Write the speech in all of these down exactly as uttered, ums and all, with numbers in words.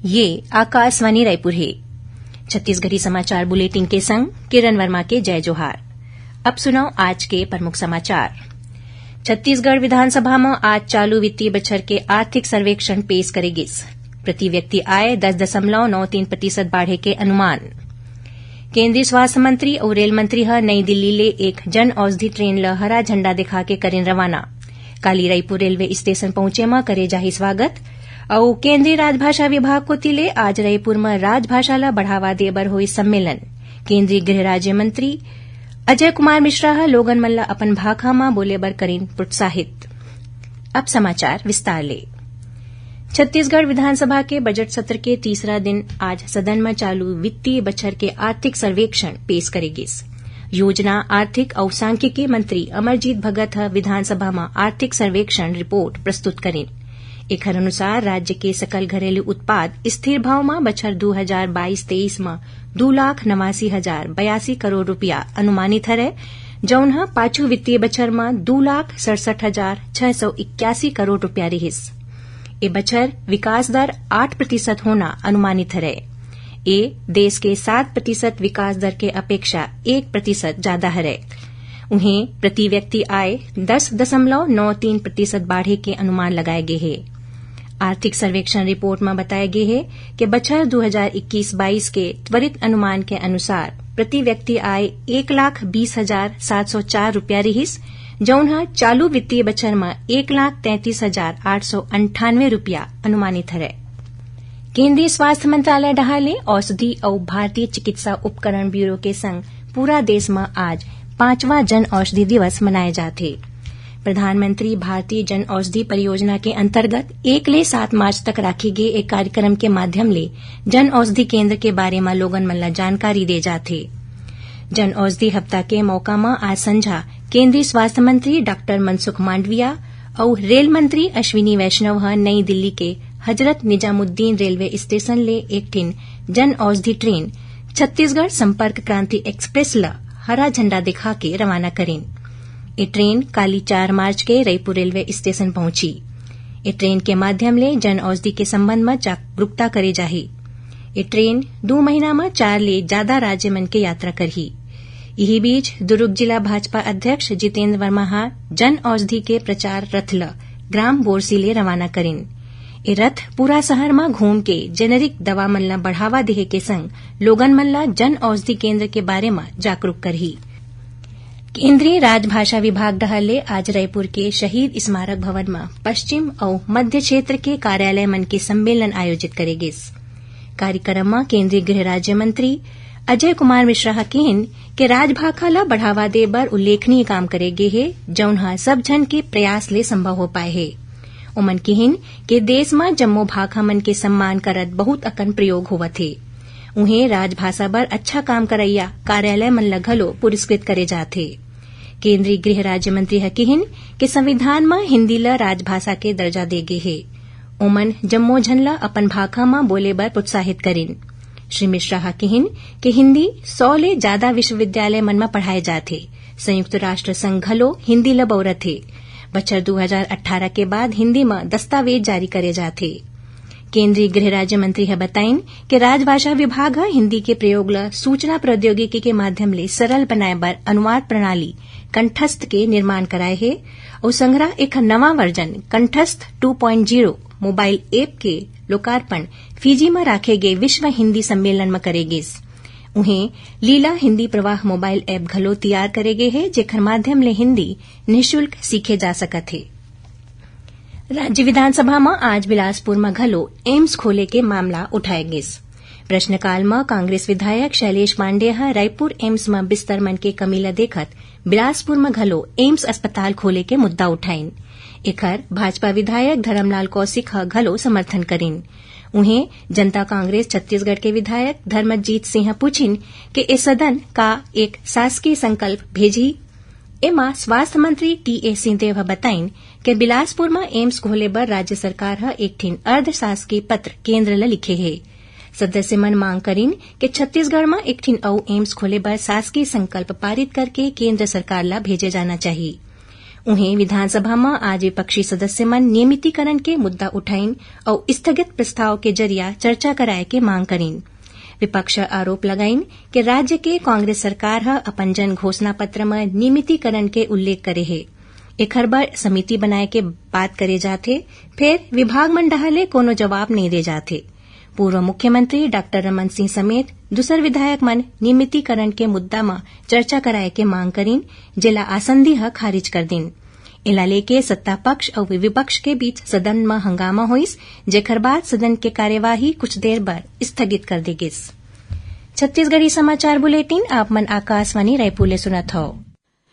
ये आकाशवाणी रायपुर हे। छत्तीसगढ़ी समाचार बुलेटिन के संग किरण वर्मा के जय जोहार। अब सुनव आज के प्रमुख समाचार। छत्तीसगढ़ विधानसभा म आज चालू वित्तीय बछर के आर्थिक सर्वेक्षण पेश करे गिस। प्रति व्यक्ति आय दस दशमलव नौ तीन प्रतिशत बाढ़े के अनुमान। केंद्रीय स्वास्थ्य मंत्री अउ रेल मंत्री ह नई दिल्ली ले एक जन औषधि ट्रेन ल हरा झंडा दिखा के करिन रवाना। काली रईपुर रेलवे स्टेशन पहुंचे म करे जाही स्वागत। अउ केंद्रीय राजभाषा विभाग कोति ले आज रईपुर म राजभाषा ल बढ़ावा दे बर होइस सम्मेलन। केंद्रीय गृह राज्य मंत्री अजय कुमार मिश्रा ह लोगन मन ल अपन भाखा म बोले बर करिन प्रोत्साहित। अब समाचार विस्तार ले। छत्तीसगढ़ विधानसभा के बजट सत्र के तीसरा दिन आज सदन म चालू वित्तीय बछर के आर्थिक सर्वेक्षण पेश करे गिस। योजना, आर्थिक अउ सांख्यिकी मंत्री अमरजीत भगत ह विधानसभा म आर्थिक सर्वेक्षण रिपोर्ट प्रस्तुत करिन। एखर अनुसार राज्य के सकल घरेलू उत्पाद स्थिर भाव म बछर दू हजार बाईस तेईस म दू लाख नवासी हजार बयासी करोड़ रुपया अनुमानित हरय, जउन ह पाछू वित्तीय बछर म दू लाख सड़सठ हजार छह सौ इक्यासी करोड़ रुपया रिहिस। ए बछर विकास दर आठ प्रतिशत होना अनुमानित हरय। ए देश के सात प्रतिशत विकास दर के अपेक्षा एक प्रतिशत जादा हरय। उहें, प्रति व्यक्ति आय दस दशमलव नौ तीन प्रतिशत बाढ़े के अनुमान लगाए गे हे। आर्थिक सर्वेक्षण रिपोर्ट म बताए गे हे कि बछर दू हजार इक्कीस बाईस के त्वरित अनुमान के अनुसार प्रति व्यक्ति आय एक लाख बीस हजार सात सौ चार रुपया रिहिस, जउन ह चालू वित्तीय बछर म एक लाख तैंतीस हजार आठ सौ अंठानवे रुपया अनुमानित हरय। केंद्रीय स्वास्थ्य मंत्रालय डहार ले औषधि अउ भारतीय चिकित्सा उपकरण ब्यूरो के संग पूरा देश म आज पांचवा जन औषधि दिवस मनाए जात हे। प्रधानमंत्री भारतीय जन औषधि परियोजना के अंतर्गत एक ले सात मार्च तक राखे गे एक कार्यक्रम के माध्यम ले जन औषधि केंद्र के बारे म लोगन मन ल जानकारी दे जात हे। जन औषधि हफ्ता के मौका म आज संझा केंद्रीय स्वास्थ्य मंत्री डॉक्टर मनसुख मांडविया अउ रेल मंत्री अश्विनी वैष्णव ह नई दिल्ली के हजरत निजामुद्दीन रेलवे स्टेशन ले एक ठिन जन औषधि ट्रेन छत्तीसगढ़ संपर्क क्रांति एक्सप्रेस ल हरा झंडा दिखा के रवाना करिन। ए ट्रेन काली चार मार्च के रईपुर रेलवे स्टेशन पहुंची। ए ट्रेन के माध्यम ले जन औषधि के संबंध म जागरूकता करे जाही। ए ट्रेन दू महीना म चार ले जादा राज्य मन के यात्रा करही। इही बीच, दुर्ग जिला भाजपा अध्यक्ष जितेंद्र वर्मा ह जन औषधि के प्रचार रथ ल ग्राम बोरसी ले रवाना करिन। ए रथ पूरा शहर म घूम के जेनेरिक दवा मन ल बढ़ावा देहे के संग लोगन मन ल जन औषधि केंद्र के बारे म जागरूक करही। केंद्रीय राजभाषा विभाग डहार ले आज रायपुर के शहीद स्मारक भवन म पश्चिम अउ मध्य क्षेत्र के कार्यालय मन के सम्मेलन आयोजित करे गिस। कार्यक्रम म केंद्रीय गृह राज्य मंत्री अजय कुमार मिश्रा ह किहिन के राजभाखा ल बढ़ावा दे बर उल्लेखनीय काम करे गे हे, जउन ह सब झन के प्रयास ले संभव हो पाए हे। ओमन किहिन के देश म जम्मो भाखा मन के सम्मान करत बहुत अकन प्रयोग होवत हे। उहें, राजभाषा बर अच्छा काम करइया कार्यालय मन ल घलो पुरस्कृत करे जात हे। केंद्रीय गृह राज्य मंत्री ह किहिन के संविधान म हिंदी ल राजभाषा के दर्जा दे गे हे। ओमन जम्मो झन ल अपन भाखा म बोले बर प्रोत्साहित करिन। श्री मिश्रा ह किहिन के हिंदी सौ ले जादा विश्वविद्यालय मन म पढ़ाए जात हे। संयुक्त राष्ट्र संघ घलो हिंदी ल बउरत हे। बछर दू हजार अट्ठारह के बाद हिंदी म दस्तावेज जारी करे जात हे। केंद्रीय गृह राज्य मंत्री ह बताइन के राजभाषा विभाग ह हिंदी के प्रयोग ल सूचना प्रौद्योगिकी के माध्यम ले सरल बनाए बर अनुवाद प्रणाली कंठस्थ के निर्माण कराए हे अउ संघरा एक नवा वर्जन कंठस्थ two point zero mobile app के लोकार्पण फिजी म राखे गे विश्व हिंदी सम्मेलन म करे गिस। उहें, लीला हिंदी प्रवाह मोबाइल ऐप घलो तियार करे गे हे, जेखर माध्यम ले हिंदी निशुल्क सीखे जा सकत हे। राज्य विधानसभा म आज बिलासपुर म घलो एम्स खोले के मामला उठाए गिस। प्रश्नकाल म कांग्रेस विधायक शैलेश पांडे ह रायपुर एम्स म बिस्तर मन के कमी ल देखत बिलासपुर म घलो एम्स अस्पताल खोले के मुद्दा उठाइन। एखर भाजपा विधायक धरमलाल कौशिक ह घलो समर्थन करिन। उहें, जनता कांग्रेस छत्तीसगढ़ के विधायक धर्मजीत सिंह ह पूछिन के ए सदन का एक शासकीय संकल्प भेजही? एमा स्वास्थ्य मंत्री टीएस सिंहदेव ह बताइन के बिलासपुर म एम्स खोले बर राज्य सरकार ह एक ठिन अर्ध शासकीय पत्र केंद्र ल लिखे हे। सदस्य मन मांग करिन के छत्तीसगढ़ म एक ठिन अउ एम्स खोले बर शासकीय संकल्प पारित करके केंद्र सरकार ल भेजे जाना चाही। उहें, विधानसभा म आज विपक्षी सदस्य मन नियमितीकरण के मुद्दा उठाइन अउ स्थगित प्रस्ताव के जरिया चर्चा कराए के मांग करिन। विपक्ष ह आरोप लगाइन कि राज्य के कांग्रेस सरकार ह अपन जन घोषणा पत्र म नियमितीकरण के उल्लेख करे हे। एखर बर समिति बनाए के बात करे जात हे, फेर विभाग मन डहार ले कोनो जवाब नइ दे जात हे। पूर्व मुख्यमंत्री डॉक्टर रमन सिंह समेत दूसर विधायक मन नियमितीकरण के मुद्दा म चर्चा कराए के मांग करिन, जेला आसंदी ह खारिज कर दिन। एला लेके सत्ता पक्ष अउ विपक्ष के बीच सदन म हंगामा होइस, जेखर बाद सदन के कार्यवाही कुछ देर बर स्थगित कर दे गिस। छत्तीसगढ़ी समाचार बुलेटिन आप मन आकाशवाणी रायपुर ले सुनत हव।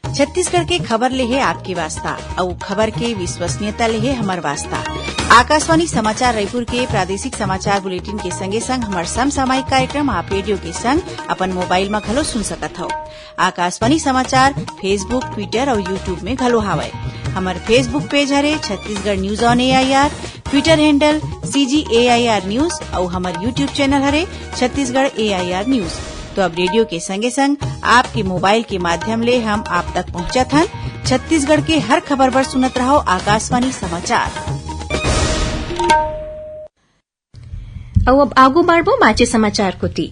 छत्तीसगढ़ के खबर ले हे आपके वास्ता, अउ खबर के विश्वसनीयता ले हे हमर वास्ता। आकाशवाणी समाचार रायपुर के प्रादेशिक समाचार बुलेटिन के संगे संग हमर समसामयिक कार्यक्रम आप रेडियो के संग अपन मोबाइल म घलो सुन सकत हव। आकाशवाणी समाचार Facebook, Twitter अउ YouTube में घलो हावय। हमर Facebook पेज हरे Chhattisgarh news on AIR, Twitter handle CG AIR news अउ हमर YouTube चैनल हरे छत्तीसगढ़ एआईआर न्यूज। तो अब रेडियो के संगे संग आपके मोबाइल के माध्यम ले हम आप तक पहुंचत हन। छत्तीसगढ़ के हर खबर बर सुनत रहव आकाशवाणी समाचार। अउ अब आगू बढ़बो बाचे समाचार कोति।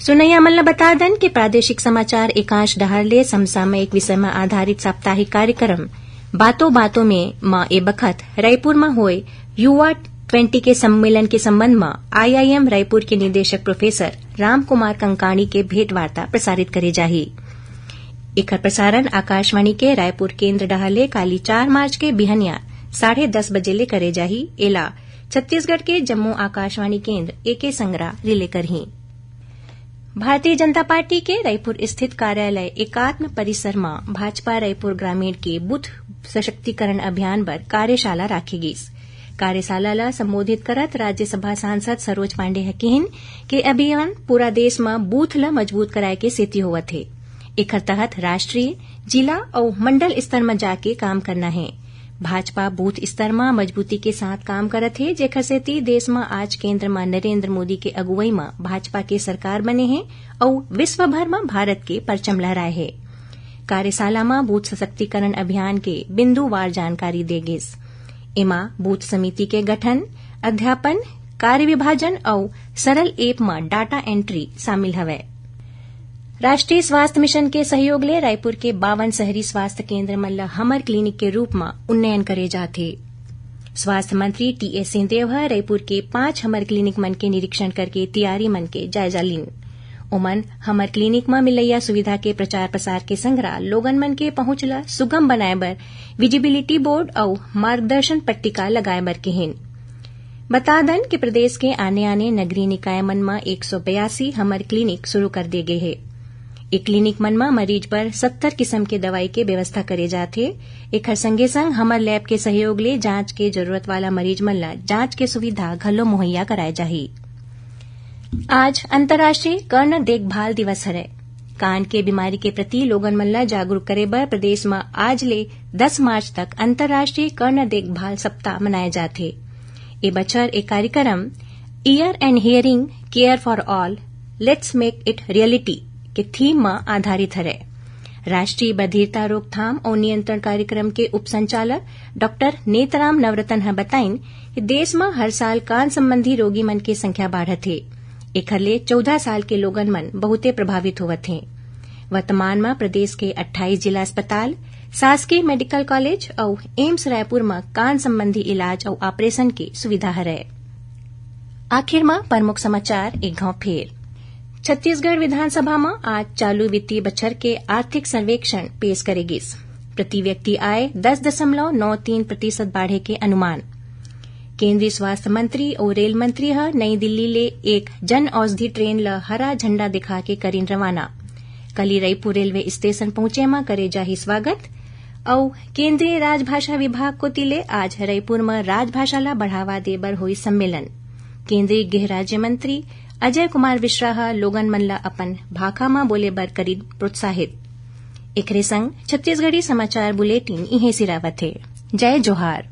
सुनैया मन ल बता दन कि प्रादेशिक समाचार एकांश डहार ले समसामयिक विषय म आधारित साप्ताहिक कार्यक्रम बातों बातों में म ए बखत रायपुर म होए युवा ट्वेंटी के सम्मेलन के संबंध म आईआईएम रायपुर के निदेशक प्रोफेसर रामकुमार कंकाणी के भेंटवार्ता प्रसारित करे जाही। एखर प्रसारण आकाशवाणी के रायपुर केंद्र डहार ले काली चार मार्च के बिहनिया साढ़े दस बजे ले करे जाही। एला छत्तीसगढ़ के जम्मो आकाशवाणी केंद्र एके संगरा रिले करही। भारतीय जनता पार्टी के रायपुर स्थित कार्यालय एकात्म परिसर म भाजपा रायपुर ग्रामीण के बूथ सशक्तिकरण अभियान बर कार्यशाला राखे गिस। कार्यशाला ल संबोधित करत राज्यसभा सांसद सरोज पांडे ह किहिन कि अभियान पूरा देश म बूथ ल मजबूत कराए के सेती होवत हे। एखर तहत राष्ट्रीय, जिला अउ मंडल स्तर म जाके काम करना हे। भाजपा बूथ स्तर म मजबूती के साथ काम करत हे, जेखर सेती देश म आज केंद्र म नरेंद्र मोदी के अगुवई म भाजपा के सरकार बने हे अउ विश्व भर म भारत के परचम लहराए हे। कार्यशाला म बूथ सशक्तिकरण अभियान के बिंदुवार जानकारी दे गिस। एमा बूथ समिति के गठन, अध्यापन, कार्य विभाजन अउ सरल ऐप म डाटा एंट्री शामिल हवय। राष्ट्रीय स्वास्थ्य मिशन के सहयोग ले रायपुर के बावन शहरी स्वास्थ्य केंद्र मन ल हमर क्लिनिक के रूप म उन्नयन करे जात हे। स्वास्थ्य मंत्री टीएस सिंहदेव ह रायपुर के पांच हमर क्लिनिक मन के निरीक्षण करके तैयारी मन के जायजा लीन। ओमन हमर क्लिनिक म मिलइया सुविधा के प्रचार प्रसार के संघरा लोगन मन के पहुंच ल सुगम बनाए बर विजिबिलिटी बोर्ड अउ मार्गदर्शन पट्टिका लगाए बर किहिन। बता दन कि प्रदेश के आने-आने नगरीय निकाय मन म एक सौ बयासी हमर क्लिनिक शुरू कर दे गे हे। ए क्लिनिक मन म मरीज बर सत्तर किसम के दवाई के व्यवस्था करे जात हे। एखर संगे संग हमर लैब के सहयोग ले जांच के जरूरत वाला मरीज मन ल जांच के सुविधा घलो मुहैया कराए जाही। आज अंतर्राष्ट्रीय कर्ण देखभाल दिवस हरय। कान के बीमारी के प्रति लोगन मन ल जागरूक करे बर प्रदेश म आज ले दस मार्च तक अंतर्राष्ट्रीय कर्ण देखभाल सप्ताह मनाए जात हे। ए बछर ए कार्यक्रम Ear and Hearing Care for All, Let's Make It Reality के थीम म आधारित हरय। राष्ट्रीय बधिरता रोकथाम अउ नियंत्रण कार्यक्रम के उपसंचालक डॉक्टर नेतराम नवरतन ह बताइन कि देश म हर साल कान संबंधी रोगी मन के संख्या बाढ़त हे। एखर ले चौदह साल के लोगन मन बहुते प्रभावित होवत हें। वर्तमान म प्रदेश के अट्ठाईस जिला अस्पताल, शासकीय मेडिकल कॉलेज अउ एम्स रायपुर म कान संबंधी इलाज अउ ऑपरेशन के सुविधा हरय। आखिर म प्रमुख समाचार एक घांव फेर। छत्तीसगढ़ विधानसभा म आज चालू वित्तीय बछर के आर्थिक सर्वेक्षण पेश करे गिस। प्रति व्यक्ति आय दस दशमलव नौ तीन प्रतिशत बाढ़े के अनुमान। केंद्रीय स्वास्थ्य मंत्री अउ रेल मंत्री ह नई दिल्ली ले एक जन औषधि ट्रेन ल हरा झंडा दिखा के करिन रवाना। कली रईपुर रेलवे स्टेशन पहुंचे म करे जाही स्वागत। अउ केंद्रीय राजभाषा विभाग कोति ले आज रईपुर म राजभाषा ल बढ़ावा दे बर होई सम्मेलन। केंद्रीय गृह राज्य मंत्री अजय कुमार मिश्रा ह लोगन मन ल अपन भाखा म बोले बर करिन प्रोत्साहित। एखरे संग छत्तीसगढ़ी समाचार बुलेटिन इहें सिरावत हे। जय जोहार।